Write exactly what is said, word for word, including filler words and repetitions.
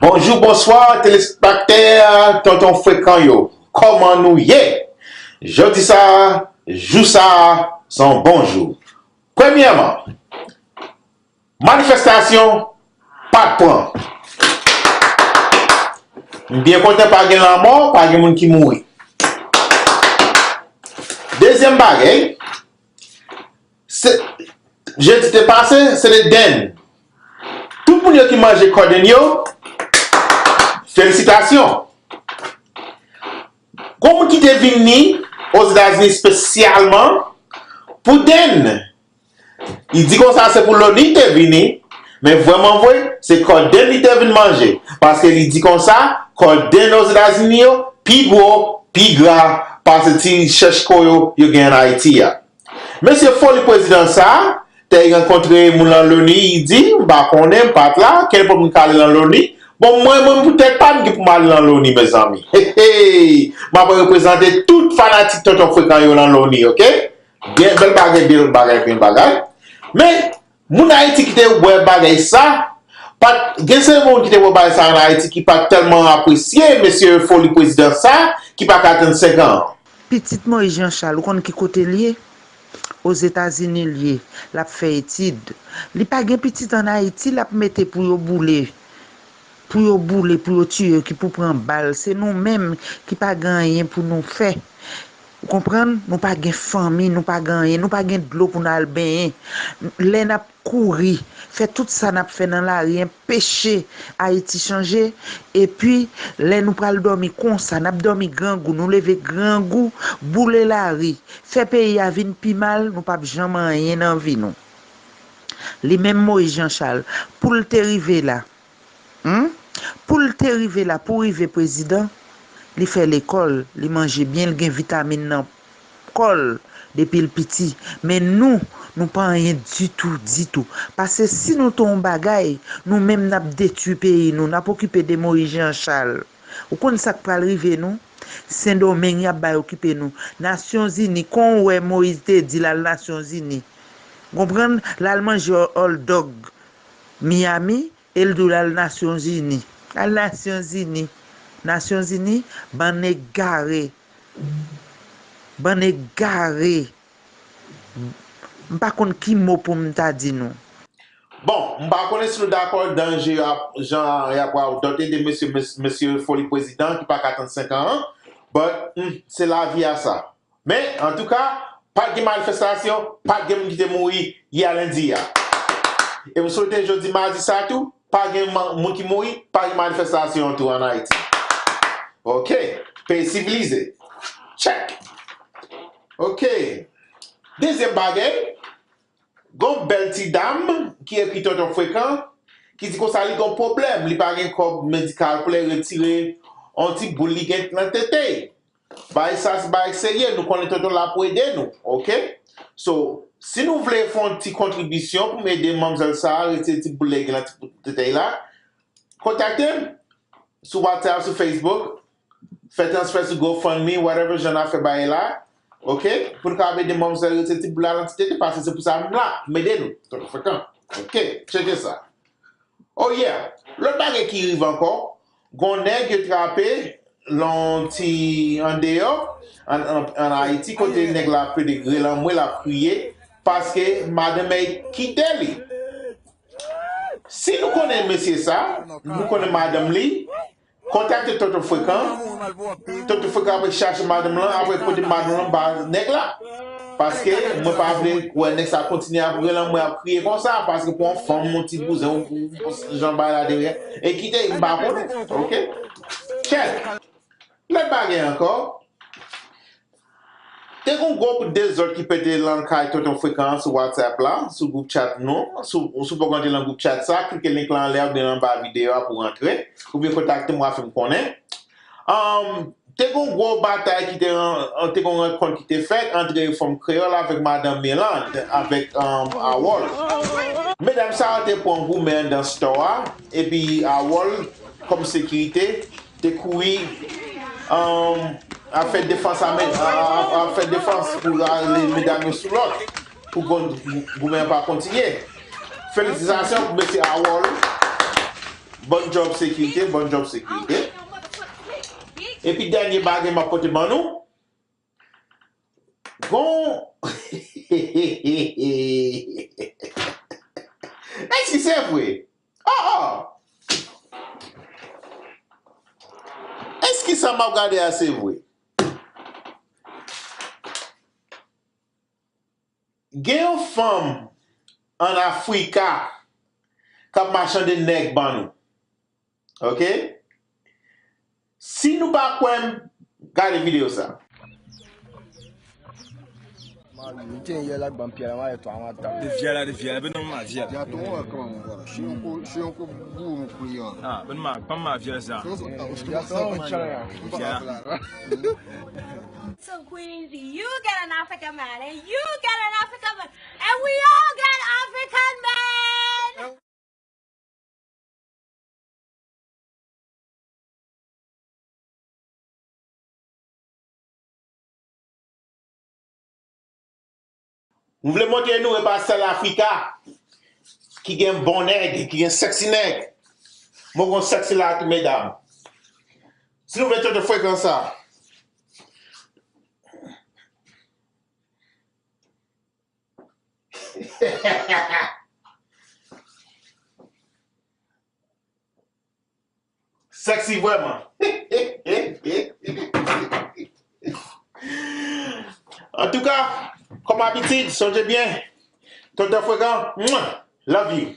Bonjou, bonswa, telespektatè Tonton Frekan yo. Kòman nou ye? Jodi sa, jou sa, se yon bon jou. Premyèman, manifestasyon pa t pran. M byen kontan pa gen lanmò, pa gen moun ki mouri. Dezyèm bagay, se, jedi te pase, se te dend. Tout moun yo ki manje kò dend yo, felisitasyon. Gon moun ki te vini Ozetazini espesyalman pou dend. Li di konsa se pou Loni li te vini, men vrèman vre, se kò dend li te vin manje. Paske li di konsa, kò dend Ozetazini yo pi gwo, pi gra, pase ti chèch kò yo, yo gen ann Ayiti a. Mesye Foli prezidan sa, te rankontre moun lan Loni, li di, m pa konnen, m pa t la, kenn pòt moun k ale lan Loni. Bon, mwen, mwen, pou tèt pa m, ki pou m ale lan Loni, mezanmi. Hey, hey! M ap reprezante tout fanatik Tonton Frekan yo lan Loni, oke? Byen, bèl bagay, bèl bagay, bèl bagay. Men, moun Ayiti ki te wè bagay sa, pa t, gen seri moun ki te wè bagay sa ann Ayiti ki pa t tèlman apresye mesye Foli prezidan sa, ki pa ka trannsenk an. Pitit Moyiz Jan Chal, ou konn ki kote l ye? Ozetazini l ye. L ap fè etid. Li pa gen pitit ann Ayiti l ap mete pou yo boule. Pou yo boule, pou yo tiye, ki pou pran bal. Se nou menm ki pa gen anyen pou nou fè. Ou konprann? Nou pa gen fanmi, nou pa gen anyen, nou pa gen dlo pou n al benyen. Lè n ap kouri, fè tout sa n ap fè nan lari, enpeche Ayiti chanje. Epi, lè nou pral dòmi konsa, n ap dòmi grangou, nou leve grangou, boule lari, fè peyi a vin pi mal, nou p ap janm anyen nan vi nou. Li menm Moyiz Jan Chal, pou l te rive la, Humm, pou l te rive la, pou rive prezidan, li fè lekòl, li manje byen, l gen vitamin nan kò l depi l piti. Men nou, nou pa anyen ditou, ditou. Paske si nou te yon bagay, nou menm n ap detwi peyi nou, n ap okipe de Moyiz Jan Chal. Ou konn sa k pral rive nou? Sendomeng y ap bay okipe nou. Nasyonzini, kon w wè Moyiz te di l al Nasyonzini. Konprann? L al manje hòldòg Miami, e l di w l al Nasyonzini. Al Nasyonzini. Nasyonzini, bann egare. Bann egare. M pa konn ki mo pou m ta di nou. Bon, m pa konnen si nou dakò danje y ap, jan y ap radòte de mesye, mes- mesye Foli prezidan ki pa ka trannsenk an an, but, hmm, se lavi a sa. Men, antouka, pa t gen manifestasyon, pa t gen moun ki te mouri yè lendi a. E m swete jodi madi sa tou, pa gen man- moun ki mouri, pa gen manifestasyon tou ann Ayiti. Oke, peyi sivilize. Tchèk. Oke. Dezyèm bagay, gon bèl ti dam ki ekri Tonton Frekan, ki di konsa li gon pwoblèm, li pa gen kòb medikal pou l retire yon ti boul li gen nan tete. Bagay sa se bagay serye, nou konnen Tonton la pou ede nou, oke? So, si nou vle fè yon ti kontribisyon pou m ede manmzèl sa a retire ti boul li gen nan ti tete la, kontakte m sou WhatsApp, sou Facebook, fè transfè sou GoFundMe, whatever jan n ap fè bagay la, oke? Pou n kapab ede manmzèl retire ti boul la nan ti tete, paske se pou sa m la, m ede nou, Tonton Frekan, oke? Tcheke sa. Oh yeah! Lòt bagay ki rive ankò, gon nèg yo trape lan yon ti andeyò, ann, ann, ann Ayiti, kote nèg la plede rele anmwe, l ap kriye, paske madanm li kite li. Si nou konnen mesye sa, nou konnen madanm li, kontakte Tonton Frekan. Tonton Frekan apre chache madanm lan, apre pote madanm lan ba nèg la. Paske mwen pa vle wè nèg sa kontinye ap rele anmwe, ap kriye konsa, paske pou yon fanm, yon ti bouzen, yon, yon jan bagay la dèyè. E kite, m pa konnen, oke? Tchèk. Lòt bagay ankò, te gon gwo dezòd ki pete lan kay Tonton Frekan sou WhatsApp la, sou gwoup chat nou. Si w, si w poko antre lan gwoup chat sa, klike link lan anlè a oubyen anba videyo a pou w antre, oubyen kontakte m, w a fè m konnen. Ann, te gon gwo batay ki te, ann, te gon rankont ki te fèt ant Refòm Kreyòl avèk madanm Mirlande, avèk, ann, Awòl. Medam sa yo te pran goumen anndan store a, epi Awòl, kòm sekirite, te kouri, ann, ap fè defans a, a, a, ap fè defans pou rale medam yo sou lòt, pou gon- goumen an pa kontinye. Felisitasyon pou mesye Awòl. Bon job sekirite, bon job sekirite. Epi dènye bagay m ap pote ban nou. Gon. Èske se vre? Oh, oh. Èske sa m ap gade a se vre? Gen yon fanm ann Afrika k ap machande nèg ban nou. Oke? Si nou pa kwè m, gade videyo sa. Mwen te yè la ban pyè la mwen twa mwen tap. De vyè la, de vyè la, ben non ma vyè la. Ya to wa kama mwen. Shi yonko shi yonko buru mu kuliwa. Ah, ben ma pa ma vyè sa. Shi yonko shi yonko sa mwen. Vyè la. So Queens, you get an African man and you get an African man and we all get African men. M vle montre nou e pa sèl Afrika ki gen bon nèg, ki gen sexy nèg. Mwen gon sexy la tou medam. Si nou vle tande frekan sa. Sexy vrèman. Antouka, kòm abitid, sonje byen, tonton frekan, mwah, love you.